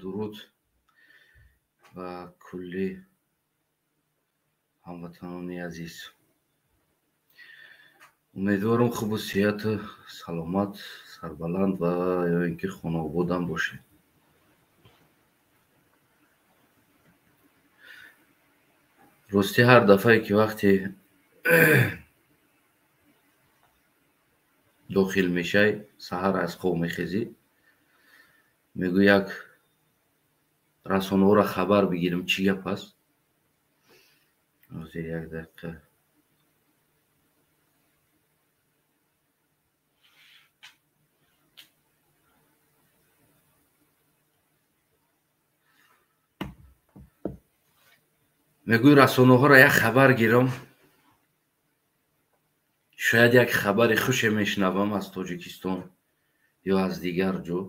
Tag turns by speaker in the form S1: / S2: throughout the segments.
S1: Дуруд ба кулли ҳамватанони азиз. Умедворам хубу сиҳату саломат, сарбаланд ва ё ин ки хонаободам бошед. Ростӣ ҳар дафъае ки вақте дохил мешай, саҳар аз хоб мехезӣ, мегӯ як расонаҳоро хабар бигирам, чӣ гап аст. Ҳозир як дақиқа. Мегӯи расонаҳоро як хабар гирам, шояд як хабари хуше мешунавам аз Тоҷикистон ё аз дигар ҷо.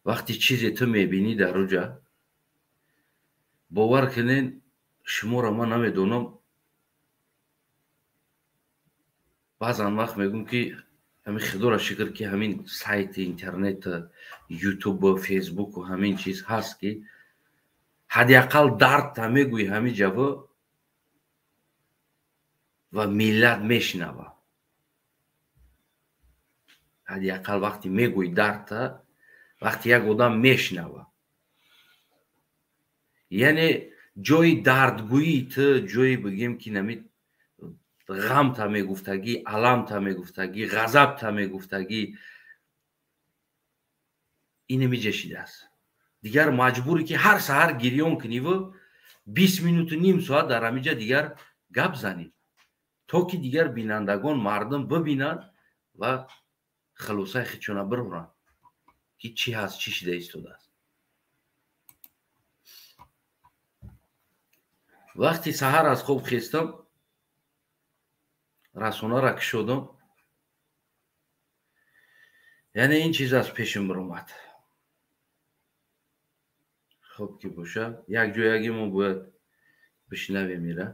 S1: Вақте чизе ту мебинӣ дар уҷа, бовар кунед, шуморо ман намедонам. Баъзан вақт мегӯм ки ҳамин худоро шукр ки ҳамин сайти интернет, ютуб, фейсбуку ҳамин чиз ҳаст ки ҳадди ақал дардта мегӯӣ ҳамин ҷаво ва миллат мешунава. Ҳадди ақал вақте мегӯӣ дардта, вақте як одам мешунава. Яъне ҷои дардгӯии ту, ҷои бигем ки нами ғамта мегуфтагӣ, аламта мегуфтагӣ, ғазабта мегуфтагӣ, ин меҷашидааст. Дигар маҷбурӣ ки ҳар саҳар гирён куниву 20 минуту ним соат дар ҳамиҷа дигар гап занӣ, то ки дигар бинандагон, мардум бибинанд ва хулосаи худшона бироранд ки чӣ ҳаст, чӣ шида истодааст. Вақти саҳар аз хоб хестам, расонаро кушодам, яъне ин чиз аз пешам биромад. Хуб ки боша, як ҷояги мо бояд бишнавем ира.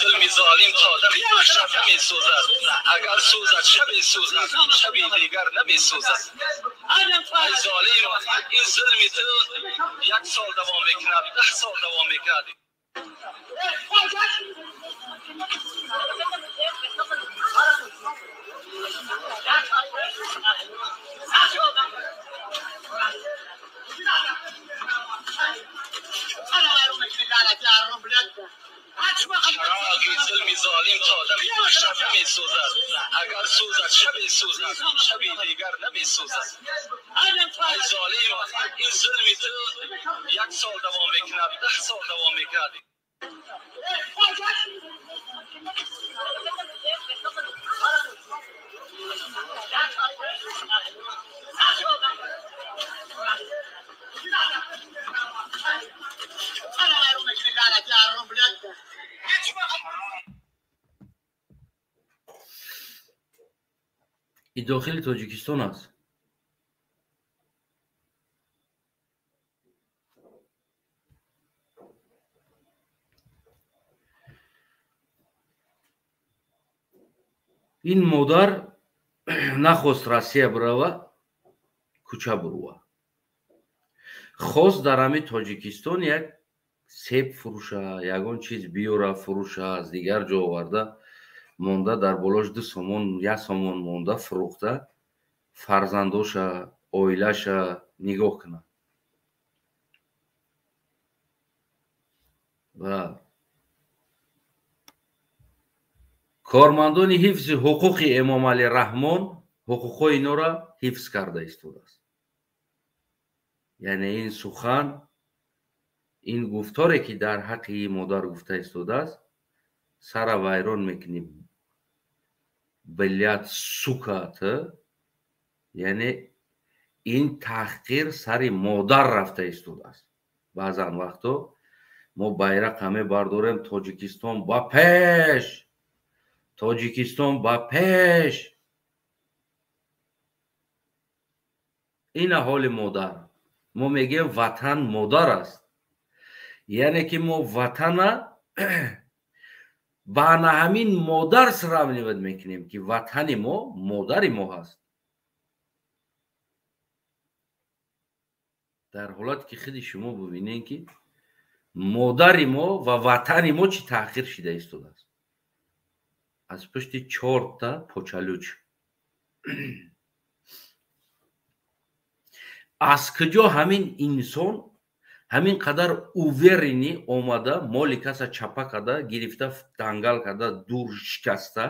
S2: Зулми золим то дами шаб намесӯзад, агар сӯзад шабе сӯзад, шаби дигар намесӯзад. Ай золим, ин зулми ту як сол давом мекунад, 10 сол давом мекунад. Чароғи зулми золим то дами шаб намесӯзад, агар сӯзад шабе сӯзад, шаби дигар намесӯзад. Ай золим, ин зулми ту як сол давом мекунад, 10 сол давом мекунад.
S1: И дохили Тоҷикистон аст. Ин модар нахост Россия бирава, кӯча бурува. Хост дар ҳамин Тоҷикистон як себ фурӯша, ягон чиз биёра фурӯша, аз дигар ҷо оварда монда, дар болош 2 сомон, 1 сомон монда фурӯхта, фарзандоша, оилаша нигоҳ кунад. Ва кормандони ҳифзи ҳуқуқи Эмомалӣ Раҳмон ҳуқуқҳои инора ҳифз карда истодааст. Яъне ин сухан, ин гуфторе ки дар ҳаққи модар гуфта истодааст, сара вайрон мекунӣ, блядь, сука ту. Яъне ин таҳқир сари модар рафта истодааст. Баъзан вақто мо байрақа мебардорем, Тоҷикистон ба пеш, Тоҷикистон ба пеш. Ина ҳоли модар. Мо мегӯем ватан модар аст. Яъне ки мо ватана ба ана ҳамин модар сравнивать мекунем, ки ватани мо модари мо ҳаст. Дар ҳолате ки худи шумо бибинед, ки модари мо ва ватани мо чӣ таъхир шида истодааст. Аз пушти чорта почалуч. Аз куҷо ҳамин инсон ҳамин қадар уверенный омада, моли каса чапа карда, гирифта, дангал карда, дур шикаста,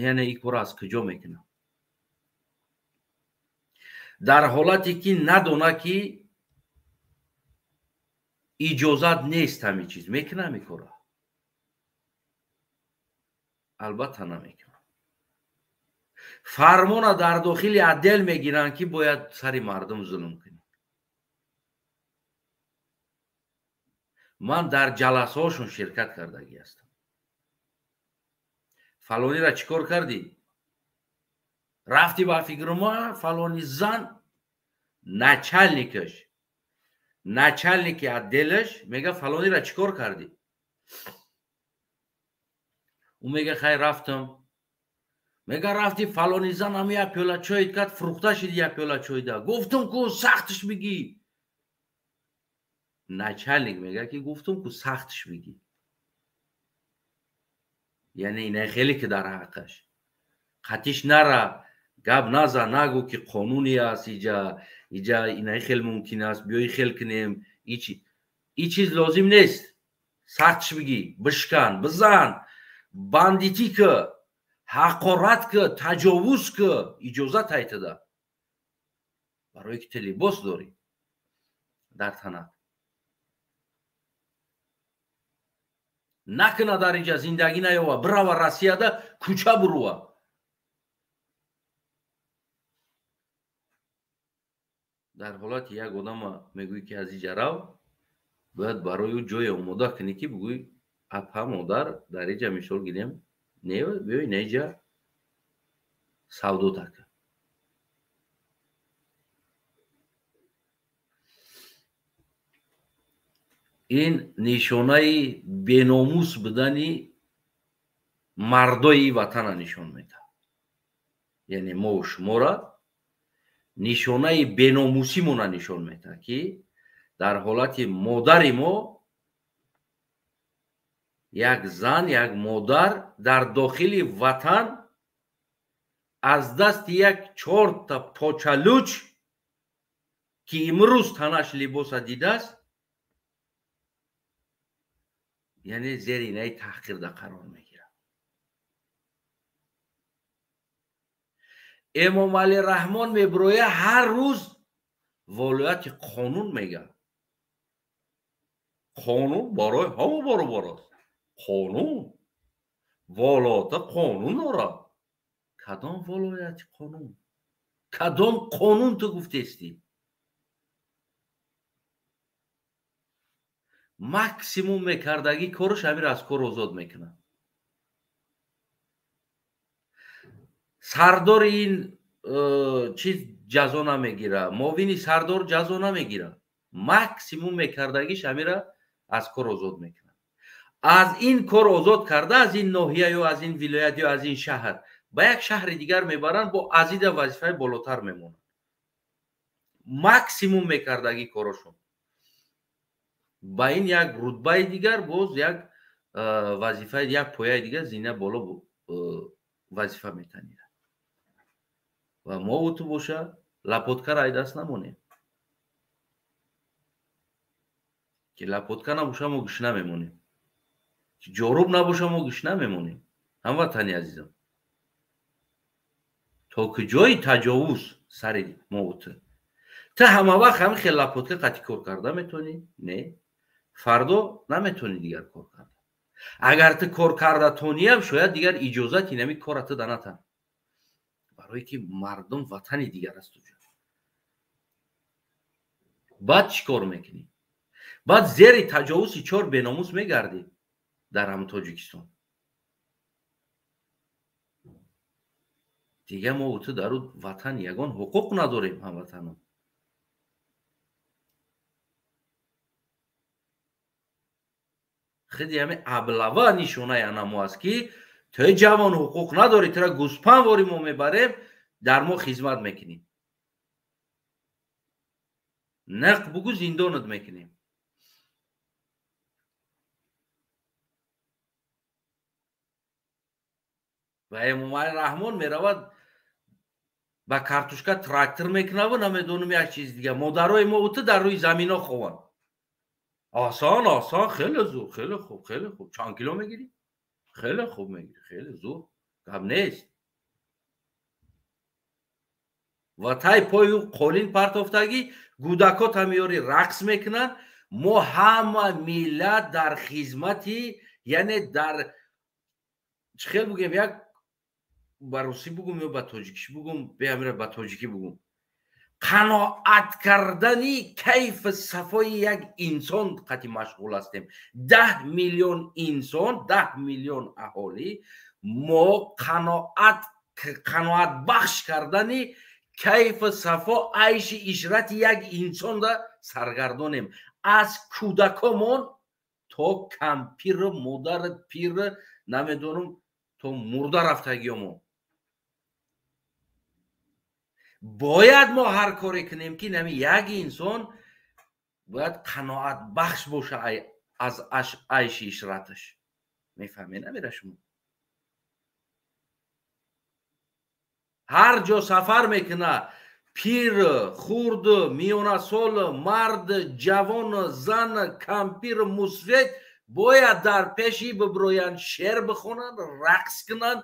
S1: яъне ин корро аз куҷо мекунад? Дар ҳолате ки надона, ки иҷозат нест ҳамин чиз, мекунад ҳамин корро? Албатта намекунад. Фармона дар дохили отдел мегиранд, ки бояд сари мардум зулм кунӣ. Ман дар ҷаласаҳошон ширкат кардагӣ ҳастам. Фалонира чӣ кор кардӣ? Рафтӣ ба фикрма фалони зан начальникаш, начальники отделаш мега фалонира чӣ кор кардӣ? Ӯ мега хай рафтам. Мега рафти фалони зан ҳами як пиёла чой кард, фурӯхта шиди як пиёла чойда. Гуфтум ку сахтш бигӣ. Начальник мега ки гуфтум ку сахтш бигӣ. Яъне ина хеле ки дар ҳаққаш. Қатиш нара, гап наза, нагӯ ки қонуни аст иҷа, иҷа ина хел мумкин аст, биёи хел кунем, и чиз лозим нест. Сахтш бигӣ, бишкан, бизан, бандитӣ ки, ҳақорат ки, таҷовуз ки, иҷозат айтада. Барое ки ту либос дорӣ дар танат. Накуна дар инҷа зиндагӣ наёва, бирава Россияда кӯча бурува. Дар ҳолати як одама мегӯӣ ки аз инҷа рав, бояд барои ӯ ҷое омода кунӣ, ки бигӯӣ апа модар дар инҷа мисол гирем, не биёй на инҷа савдо така. Ин нишонаи беномус будани мардои ватана нишон медиҳад. Яъне мо шуморо нишонаи беномусимона нишон медиҳад, ки дар ҳолати модари мо як зан, як модар дар дохили ватан аз дасти як чорта почалуч, ки имрӯз танаш либоса дидааст, яъне зери инаи таҳқирда қарор мегирад. Эмомалӣ Раҳмон мебироя ҳар рӯз волояти қонун мега. Қонун барои ҳама баробар аст. Қонун волота қонун дорад. Кадом волояти қонун? Кадом қонун ту гуфтестӣ? Максимум мекардагӣ кораш ҳамир аз кор озод мекунад. Сардори ин чиз ҷазо намегира, муовини сардор ҷазо намегира. Максимум мекардагиш ҳамира аз кор озод мекунад. Аз ин кор озод карда, аз ин ноҳия ё аз ин вилоят ё аз ин шаҳр ба як шаҳри дигар мебаранд, бо азида вазифаи болотар мемонанд. Максимум мекардагӣ корошон. Ба ин як рутбаи дигар, боз як вазифаи, як пояи дигар зина боло вазифа метанирад. Ва мо ту боша лапоткара ай даст намонем. Ки лапотка набоша мо гӯш намемонем. Ки ҷоруб набоша мо гӯш намемонем. Ҳамватани азизам. То куҷои таҷовуз сари мо ту? Ту ҳама вақт ҳамин хел лапотка қатъи кор карда метавонӣ? Не. Фардо наметавонӣ дигар кор карда. Агар ту кор карда тониям, шояд дигар иҷозати инами кора ту данатан. Барое ки мардум ватани дигар аст уҷо. Баъд чӣ кор мекунӣ? Баъд зери таҷовузи чор беномус мегардӣ дар ҳам Тоҷикистон. Дига мо ту дар ватан ягон ҳуқуқ надорем, ҳамватанон. Хиди ҳами аблава нишонаи анамо аст, ки ту ҷавон ҳуқуқ надорӣ, тура гӯспанвори мо мебарем, дар мо хизмат мекунӣ. Нақ бугӯ, зиндонат мекунем. Ва Эмомалӣ Раҳмон меравад ба картушка трактор мекунаву намедонам як чиз дига. Модарои мо ту дар рӯи замино хованд. Осон, осон, хеле зур, хеле хуб, хеле хуб. Чанд кило мегирӣ? Хеле хуб мегирӣ, хеле зур. Гап нест. Ва тай пою қолин партофтагӣ гӯдакот ҳамиёри рақс мекунанд. Мо ҳама миллат дар хизмати, яъне дар чӣ хел бугем, як ба русӣ бугум ё ба тоҷикӣ бугум, беамира ба тоҷикӣ бугум, қаноат кардани кайфи сафои як инсон қати машғул ҳастем. 10 миллион инсон, 10 миллион аҳолӣ мо қаноатбахш кардани кайфи сафо, айши ишрати як инсонда саргардонем. Аз кӯдакомон то кампиру модари пир, намедонам, то мурда рафтагиёмон. Бояд мо ҳар коре кунем, ки нами як инсон бояд қаноатбахш боша аз айши ишраташ. Мефаҳмед намера шумо? Ҳар ҷо сафар мекуна, пир, хурд, миёнасол, мард, ҷавон, зан, кампир, мусфед бояд дар пеши биброянд, шеър бихонанд, рақс кунанд,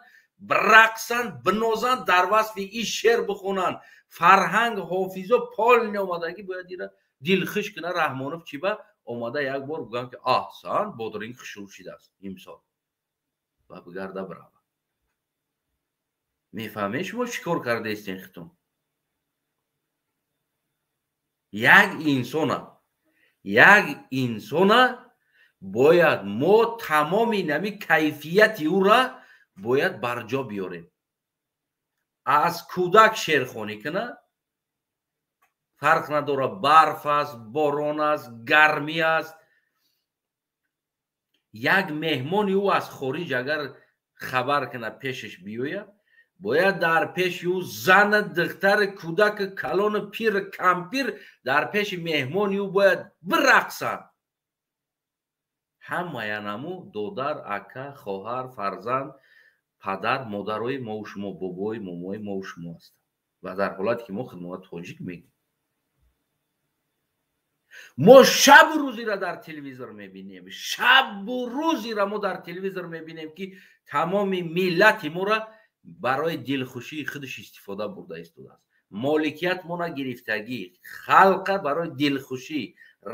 S1: бирақсанд, бинозанд, дар васфи ин шеър бихонанд. Фарҳанг ҳофизо полни омадагӣ бояд ира дилхуш куна. Раҳмонов чӣ ба омада як бор гӯянд, ки аҳсан, бодринг хушрӯ шидааст имсол, ва бигарда бирава. Мефаҳмед шумо чӣ кор кардаистен хитон? Як инсона, як инсона бояд мо тамоми нами кайфияти ӯра бояд барҷо биёрем. Аз кӯдак шеърхонӣ куна, фарқ надора барф аст, борон аст, гармӣ аст. Як меҳмони ӯ аз хориҷ агар хабар куна, пешаш биёяд, бояд дар пеши ӯ зан, духтар, кӯдак, калон, пир, кампир дар пеши меҳмони ӯ бояд бирақсанд. Ҳамаянаму додар, ака, хоҳар, фарзанд, падар, модарои мову шумо, бобои, момои мову шумо ҳастанд. Ва дар ҳолате ки мо худмона тоҷик мегӯем, мо шабу рӯзира дар телевизор мебинем, шабу рӯзира мо дар телевизор мебинем, ки тамоми миллати моро барои дилхушии худаш истифода бурда истодааст. Моликият мона гирифтагӣ, халқа барои дилхушӣ,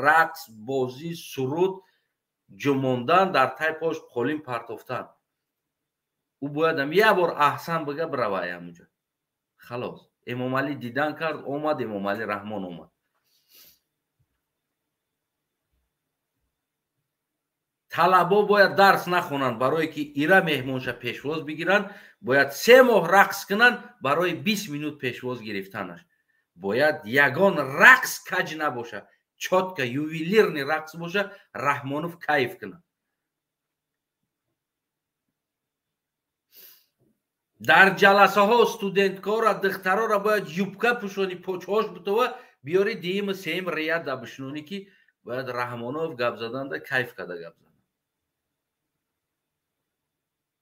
S1: рақс, бозӣ, суруд ҷумондан, дар тай пош қолин партофтан. Ӯ боядам як бор аҳсан бига, биравай ҳамунҷо. Халос. Эмомалӣ дидан кард, омад, Эмомалӣ Раҳмон омад. Талабо бояд дарс нахонанд, барое ки ира меҳмонша пешвоз бигиранд, бояд 3 моҳ рақс кунанд барои 20 минут пешвоз гирифтанаш. Бояд ягон рақс каҷ набошад, чётко ювелирный рақс боша, Раҳмонов кайф кунад. Дар ҷаласаҳо студенткора, духтарора бояд юбка пӯшонӣ, почҳош бутова, биёри дииму сеюм рияда бишнонӣ, ки бояд Раҳмонов гап заданда кайф карда гап занад.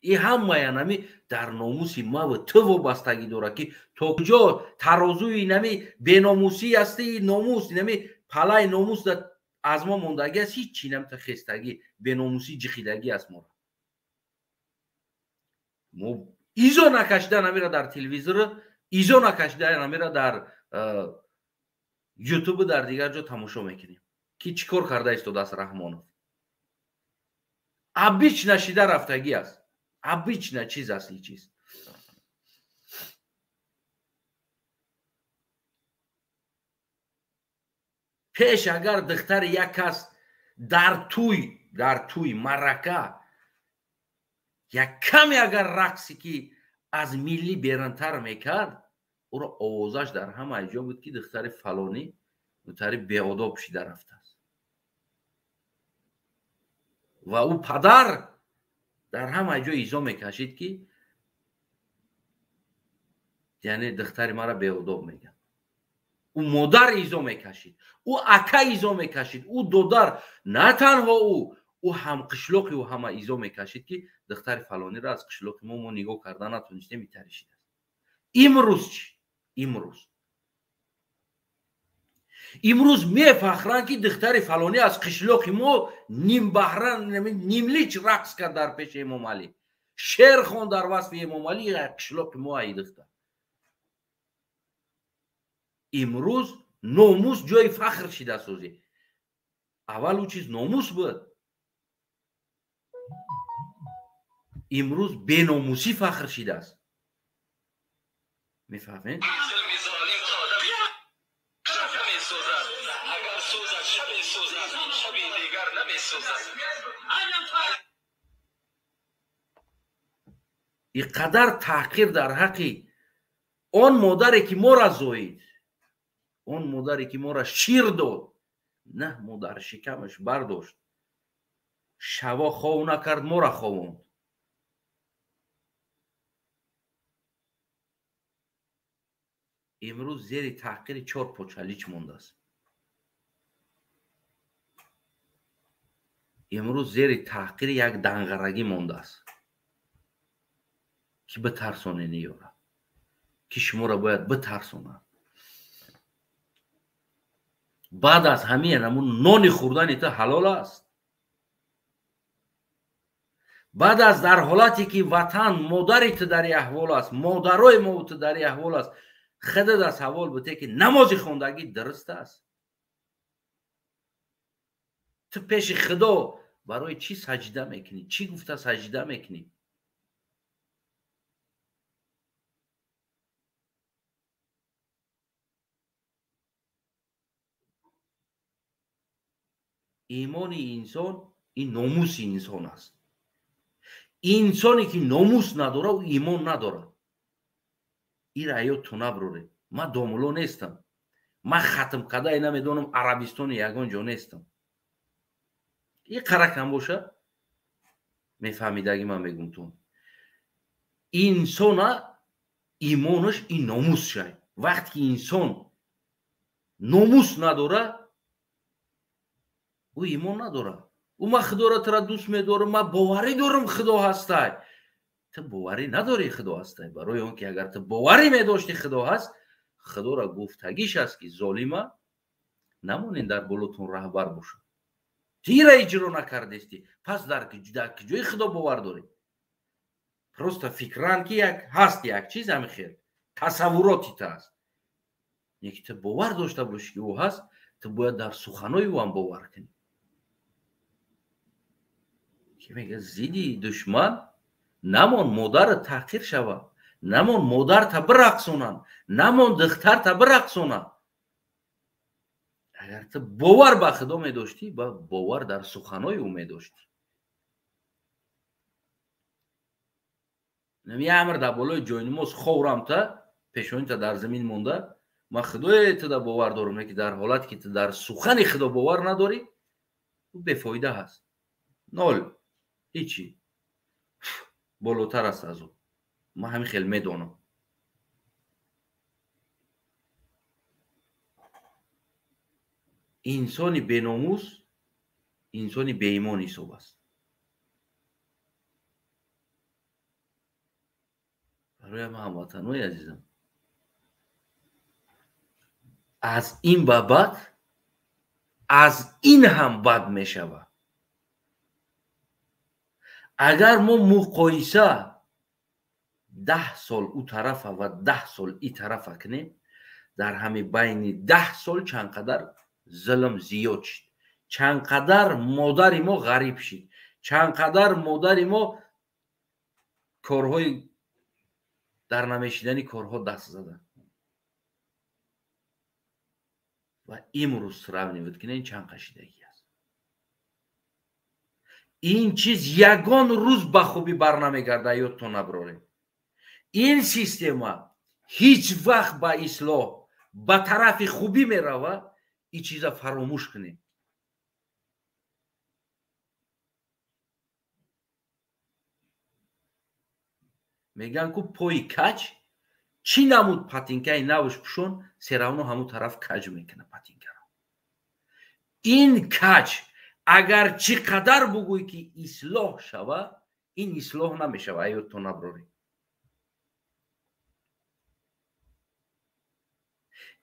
S1: И ҳамаянами дар номуси маву ту вобастагӣ дорад, ки то куҷо тарозуи нами беномусӣ ҳасти, номус нами палаи номус аз мо мондагӣ аст, ҳеҷ чи намта хестагӣ, беномусӣ ҷихидагӣ аст моро. Мо изо накашида намера дар телевизор, изо накашида намера дар ютубу дар дигар ҷо тамошо мекунем, ки чӣ кор карда истодааст Раҳмонов. Обычно шида рафтагӣ аст, обычно чиз аст ин чиз. Пеш агар духтари як кас дар туй марака як каме агар рақсе ки Аз миллӣ берунтар мекард, ӯро овозаш дар ҳама ҷо буд, ки духтари фалонӣ духтари беодоб шида рафтааст. Ва ӯ падар дар ҳама ҷо изо мекашид, ки яъне духтари мара беодоб мегӯяд. Ӯ модар изо мекашид, ӯ ака изо мекашид, ӯ додар, на танҳо ӯ, ӯ ҳамқишлоқи ӯ ҳама изо мекашид, ки духтари фалониро аз қишлоқи мо нигоҳ карда натонистем, итаришидааст. Имрӯз чӣ? Имрӯз мефахранд, ки духтари фалонӣ аз қишлоқи мо нимбаҳра, нимлич рақс кард дар пеши Эмомалӣ, шеър хонд дар васфи Эмомалӣ, қишлоқи мо ай духтар. Имрӯз номус ҷои фахр шида созӣ. Аввал ӯ чиз номус буд, имрӯз беномусӣ фахр шидааст. Мефаҳмед? Ин қадар таҳқир дар ҳаққи он модаре, ки моро зоид, он модаре, ки моро шир дод, на модар шикамаш бардошт, шаво хов накард, моро ховонд. Имрӯз зери таҳқири чор почалич мондааст. Имрӯз зери таҳқири як данғарагӣ мондааст, ки битарсонед ёра, ки шуморо бояд битарсонад. Баъд аз ҳамин ҳамун нони хӯрдани ту ҳалол аст. Баъд аз дар ҳолате ки ватан модари ту дар аҳвол аст, модарои мо ту дар аҳвол аст, худат аз савол бите, ки намози хондагӣ дуруст аст? Ту пеши худо барои чӣ саҷда мекунӣ? Чӣ гуфта саҷда мекунӣ? Имони инсон ин номуси инсон аст. Инсоне ки номус надорад, ӯ имон надорад. Ира ҳаёт ту наброред. Ман домуло нестам, ман хатмкардае намедонам, Арабистони ягон ҷо нестам. Ин қаракам боша, мефаҳмидаги ман мегум ту. Инсона имонаш ин номус шай. Вақте ки инсон номус надорад, ӯ имон надорад. Ӯ ман худоро тура дӯст медорам, ман боварӣ дорам худо ҳастай. Ту боварӣ надорӣ худо ҳастай, барои он ки агар ту боварӣ медошти худо ҳаст, худоро гуфтагиш аст, ки золима намонед дар болотон раҳбар бошад. Тира иҷро накардести, пас дар куҷои худо бовар дорӣ? Просто фикран, ки як ҳаст як чиз ҳамин хел тасаввуроти ту аст. Не ки ту бовар дошта бошӣ, ки ӯ ҳаст, ту бояд дар суханои ӯ ҳам бовар кунӣ. Ки мегӯяд зидди душман намон модарат таҳқир шавад, намон модарта бирақсонанд, намон духтарта бирақсонанд. Агар ту бовар ба худо медоштӣ, ба бовар дар суханои ӯ медоштӣ. Амр дар болои ҷойнамоз ховрамта, пешонита дар замин монда, ман худое туда бовар дорам, ки дар ҳолате ки ту дар сухани худо бовар надорӣ, ӯ бефоида ҳаст. Нол, ҳичи болотар аст аз ӯ. Ман ҳамин хел медонам. Инсони беномус инсони беимон ҳисоб аст. Барои ман ҳамватанои азизам, аз ин ба баъд аз ин ҳам бад мешавад. Агар мо муқоиса 10 сол ӯ тарафа ва 10 сол и тарафа кунем, дар ҳами байни 10 сол чанд қадар зулм зиёд шид, чанд қадар модари мо ғариб шид, чанд қадар модари мо корҳои дар намешидани корҳо даст заданд. Ва имрӯз сравнивать кунем чанд қашидагӣ аст. Ин чиз ягон рӯз ба хубӣ барнамегардад, ёдтон наброред. Ин система ҳеҷ вақт ба ислоҳ, ба тарафи хубӣ мерава, ин чиза фаромӯш кунем. Мегӯянд ку пои каҷ чӣ намуд патинкаи навш пӯшон, серавно ҳамун тараф каҷ мекунад патинкаро. Ин каҷ агар чӣ қадар бугӯй ки ислоҳ шава, ин ислоҳ намешава, аёдто наброрӣ.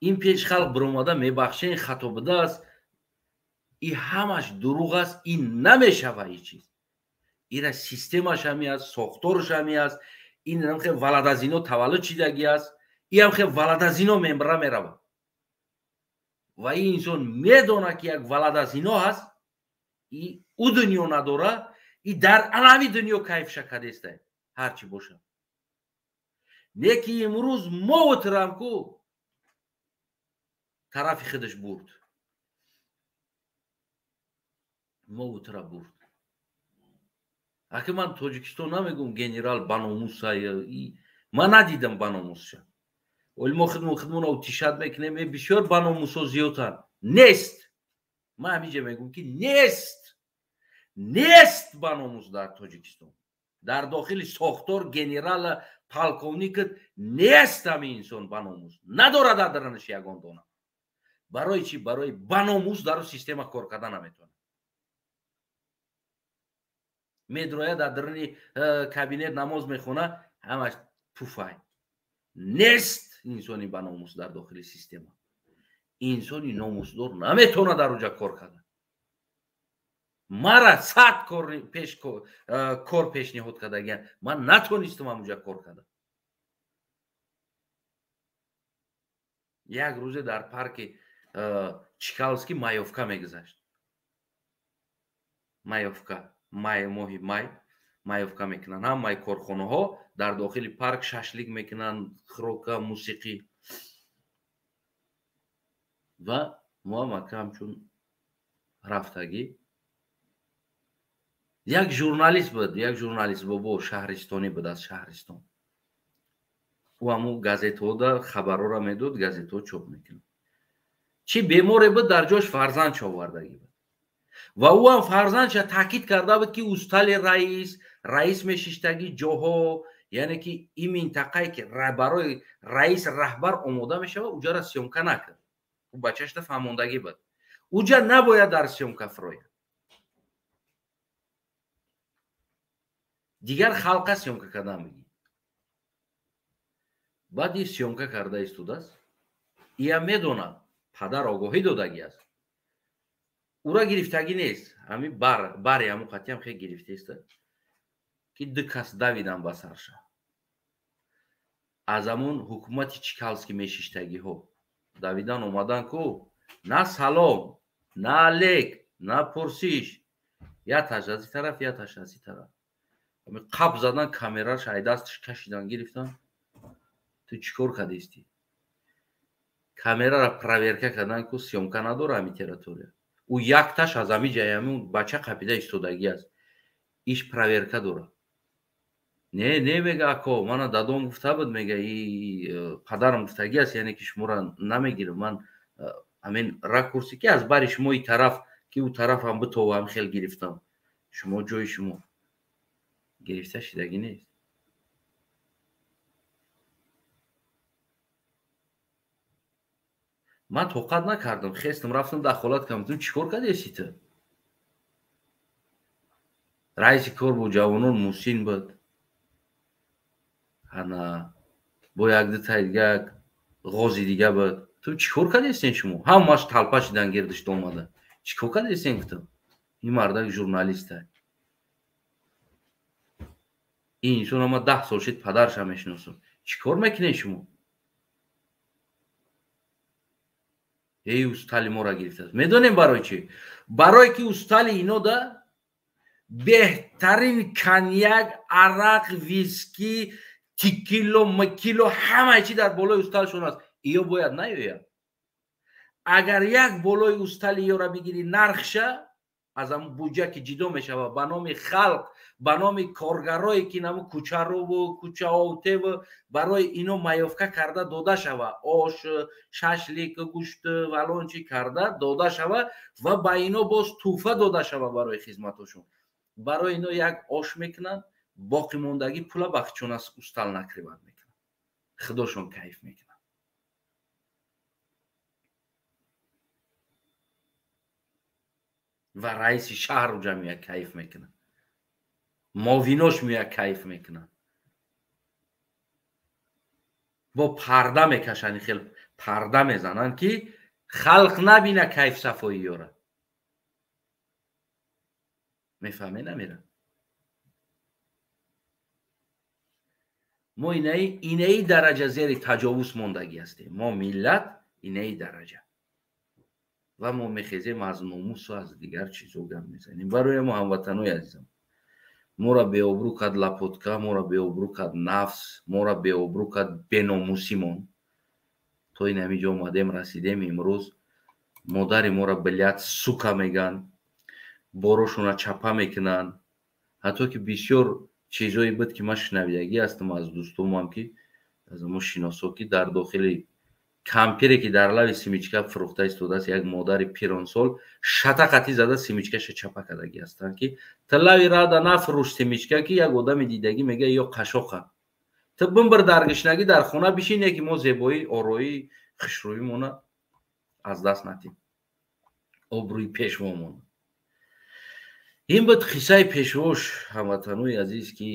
S1: Ин пеш халқ биромада мебахшен, хато будааст, и ҳамаш дурӯғ аст, ин намешава ин чиз. Ира системаш ҳами аст, сохторш ҳами аст, ин ҳам хел валадазино таваллуд шидагӣ аст, и ҳам хел валадазино мембра мерава. Ва ин инсон медонад ки як валадазино ҳаст, и ӯ дунё надора, и дар анави дунё кайфша кадеста, ҳарчи бошад. Не ки имрӯз мо утирам ку тарафи худаш бурд. Мо утира бурд. Аки ман Тоҷикистон намегум генерал баномуса, ман надидам баномусша. Оли мо худмона утишат мекунем, бисёр баномусо зиёдтанд. Нест. Ман ҳаминҷа мегум ки нест. Нест баномус дар Тоҷикистон. Дар дохили сохтор генерала полковник нест ҳамин инсон баномус. Надорад дар дарунаш ягон дона. Барои чӣ? Барои баномус дар система кор карда наметавонад. Медрояд дар даруни кабинет намоз мехона, ҳамаш пуфай. Нест инсони баномус дар дохили система. Инсони номусдор наметавонад дар уҷа кор карда. Мара 100 кор пешниҳод кардагиян, ман натонистам ҳамуҷа кор карда. Як рӯзе дар парки Чкаловский маёвка мегузашт. Маёвка, май, моҳи май маёвка мекунанд. Ҳамаи корхонаҳо дар дохили парк шашлик мекунанд, хӯрока, мусиқӣ. Ва мо ҳам ака ҳамчун рафтагӣ як журналист буд, як журналист бобо шаҳристонӣ буд, аз шаҳристон. Ӯ ҳамун газетҳода хабарҳоро медод, газетҳо чоп мекунад. Чӣ беморе буд, дар ҷош фарзандча овардагӣ буд. Ва ӯ ҳам фарзандча таъкид карда буд ки устали раис, раис мешиштагӣ ҷоҳо, яъне ки ин минтақае ки барои раис раҳбар омода мешавад, уҷара съёмка накард. Ӯ бачашта фаҳмондагӣ буд. Уҷа набояд дар съёмка фурояд. Дигар халқа съёмка кардан мегӣ. Баъд ин съёмка карда истодааст. Иам медонад, падар огоҳӣ додагӣ аст. Ура гирифтагӣ нест. Ҳамин бари ҳамун қатъиам хел гирифтест, ки ду кас давидан ба сарша. Аз ҳамун ҳукумати Чкаловский мешиштагиҳо давидан омадан ку на салом, на алек, на пурсиш. Яташ аз ин тараф, яташ аз ин тараф. Қап задан камераш ай дасташ кашидан гирифтан. Ту чӣ кор кардистӣ? Камерара проверка кардан ку съёмка надора ҳамин территория. Ӯ якташ аз ҳамин ҷай ҳамин бача қапида истодагӣ аст. Иш проверка дорад. Не, не мега ако, мана дадом гуфта буд, мега и падарам гуфтагӣ аст, яъне ки шуморо намегирам. Ман ҳамин ракурсе ки аз бари шумо и тараф, ки ӯ тараф ҳам битова ҳам хел гирифтам. Шумо ҷои шумо гирифта шидагӣ нест. Ман тоқат накардам, хестам, рафтам дахолат кардам. Ту чӣ кор кардеси ту? Раиси кор бо ҷавонон Мусин буд. Ана бо як дутаи дига ғози дига буд. Ту чӣ кор кардесен шумо? Ҳамаш талпа шидан гирдишта омада. Чӣ кор кардесен гуфтам. Ин мардак журналист аст. Ин инсон ама 10 сол шид падарша мешиносам. Чӣ кор мекунед шумо? Эй устали моро гирифтааст. Медонем барои чӣ? Барое ки устали ино да беҳтарин коньяк, арақ, виски, тикило, макило ҳамаи чӣ дар болои усталшон аст. Иё бояд наёяд. Агар як болои устали иёра бигирӣ нархша аз ҳамун буҷа ки ҷидо мешавад ба номи халқ, Ба номи коргарое ки наму кӯчаруву кӯчаотеву барои ино маёвка карда дода шава, ош, шашлик, гӯшт валон чи карда дода шава ва ба ино боз тӯҳфа дода шава барои хизматошон. Барои ино як ош мекунанд, боқимондагӣ пула ба хичона устал накриват мекунанд, худошон кайф мекунанд. Ва раиси шаҳру ҷамъия кайф мекунад, мовинош мея кайф мекунад, бо парда мекашанд, хел парда мезананд ки халқ набина кайф сафоӣ ёра. Мефаҳме намера? Мо инаи дараҷа зери таҷовуз мондагӣ ҳастем. Мо миллат инаи дараҷа ва мо мехезем аз номусу аз дигар чизо гап мезанем. Барои мо ҳамватанои азизам, моро беобрӯ кард лапотка, моро беобрӯ кард нафс, моро беобрӯ кард беномусимон. То ин ҳамин ҷо омадем, расидем. Имрӯз модари моро блядь сука меган, борошона чапа мекунанд. Ҳатто ки бисёр чизое буд ки ман шунавидагӣ ҳастам аз дӯстомам, ки аз мо шиносо, ки дар дохили кампире ки дар лави семечка фурӯхта истодааст, як модари пиронсол шатақатӣ зада семечкаша чапа кардагӣ ҳастанд, ки ту лави рада нафурӯш семечка, ки як одами дидагӣ мега ё қашоқа, ту бимбир дар гишнагӣ дар хона бишине, ки мо зебоӣ, ороӣ, хушрӯимона аз даст натем, обрӯи пешвомона. Ин буд қиссаи пешвош, ҳамватанои азиз, ки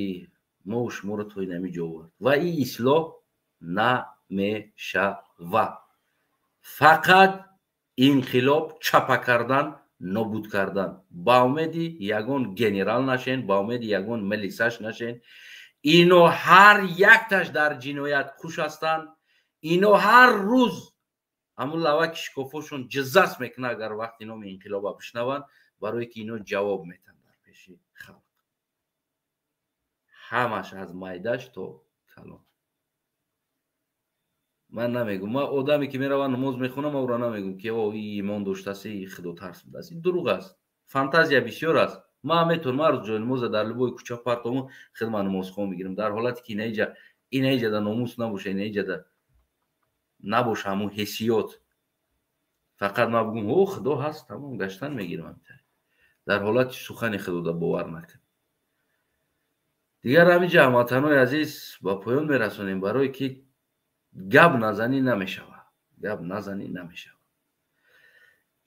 S1: мо шуморо то ин ҳамин ҷо овард. Ва ин ислоҳ намешава, фақат инқилоб, чапа кардан, нобуд кардан. Ба умеди ягон генерал нашен, ба умеди ягон милисаш нашен. Ино ҳар якташ дар ҷиноят хуш ҳастанд. Ино ҳар рӯз ҳамун лаваки шикофошон ҷиззас мекунад, агар вақти номи инқилоба бишнаванд, барое ки ино ҷавоб метанд дар пеши халқ. Ҳамаш аз майдаш то калон. Ман намегум, ман одаме ки меравам намоз мехонам, ман ӯро намегум ки о и имон доштааст, и худотарс будааст. Ин дурӯғ аст, фантазия бисёр аст. Ман метавонам ҳар рӯз ҷои намоза дар любой кӯча партому худ ман намозхон бигирам, дар ҳолате ки инаиҷада номус набоша, инаиҷада набоша ҳамун ҳиссиёт. Фақат ман бигум о худо ҳаст, тамом гаштан мегирам. Дар ҳолати сухани худода бовар накун. Дигар ҳаминҷа ҳамватанои азиз ба поён мерасонем, барое ки гап назанӣ намешава, гап назанӣ намешава.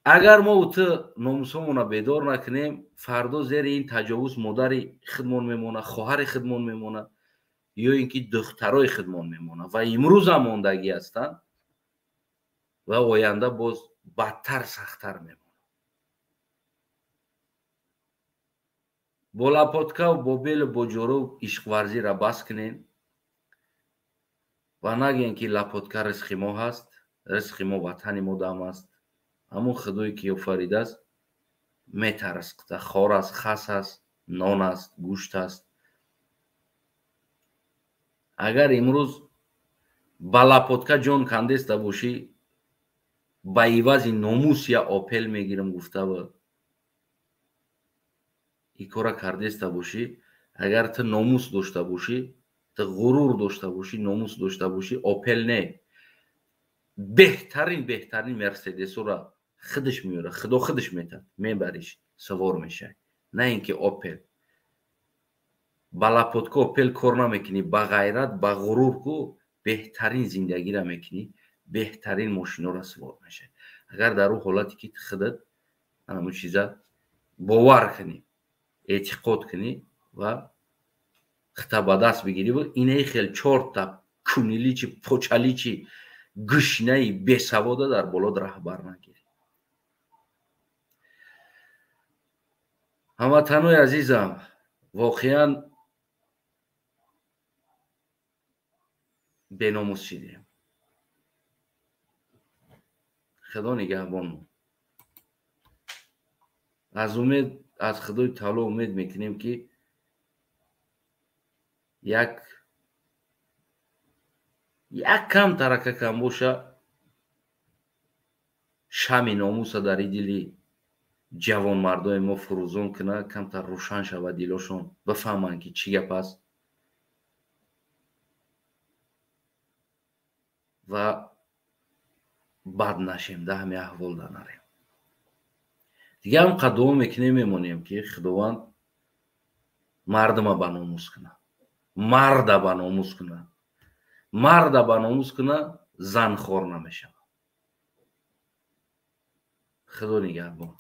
S1: Агар мо ту номусҳомона бедор накунем, фардо зери ин таҷовуз модари худмон мемонад, хоҳари худмон мемонад, ё ин ки духтарои худмон мемонад. Ва имрӯзам мондагӣ ҳастанд ва оянда боз бадтар, сахттар мемонад. Бо лапоткаву бо белу бо ҷору ишқварзиро бас кунем ва нагӯем ки лапотка ризқи мо ҳаст, ризқи мо ватани мо дам аст. Ҳамун худое ки офаридааст метарисқта, хор аст, хас аст, нон аст, гӯшт аст. Агар имрӯз ба лапотка ҷон кандеста бошӣ, ба ивази номус я опел мегирам гуфта ин кора кардеста бошӣ, агар ту номус дошта бошӣ, ту ғурур дошта бошӣ, номус дошта бошӣ, опел не, беҳтарин беҳтарин мерседесора худаш меёрад, худо худаш метад, мебариш, савор мешавӣ. На ин ки опел. Ба лапотка опел кор намекунӣ, ба ғайрат, ба ғурур ку беҳтарин зиндагиро мекунӣ, беҳтарин мошинора савор мешавӣ. Агар дар ӯ ҳолате ки худат ҳамон чиза бовар кунӣ, эътиқод кунӣ ва хита ба даст бигирӣ, инаи хел чорта куниличи почаличи гушнаи бесавода дар болод раҳбар нагирӣ. Ҳамватанои азизам, воқеан беномус шидем. Худо нигаҳбонмон. Аз умед, аз Худои таоло умед мекунем ки як кам тарака кам боша, шами номуса дар дили Ҷавонмардои мо фурӯзон кунад, камтар рӯшан шавад дилошон, бифаҳманд, ки чӣ гап аст ва бад нашем, да ҳами аҳвол да нарем. Дигар ҳам қад дуо мекунем, мемонем, ки Худованд мардума ба номус кунад, марда ба номус кунад, марда ба номус кунад, зан хор намешавад. Худо нигаҳбон.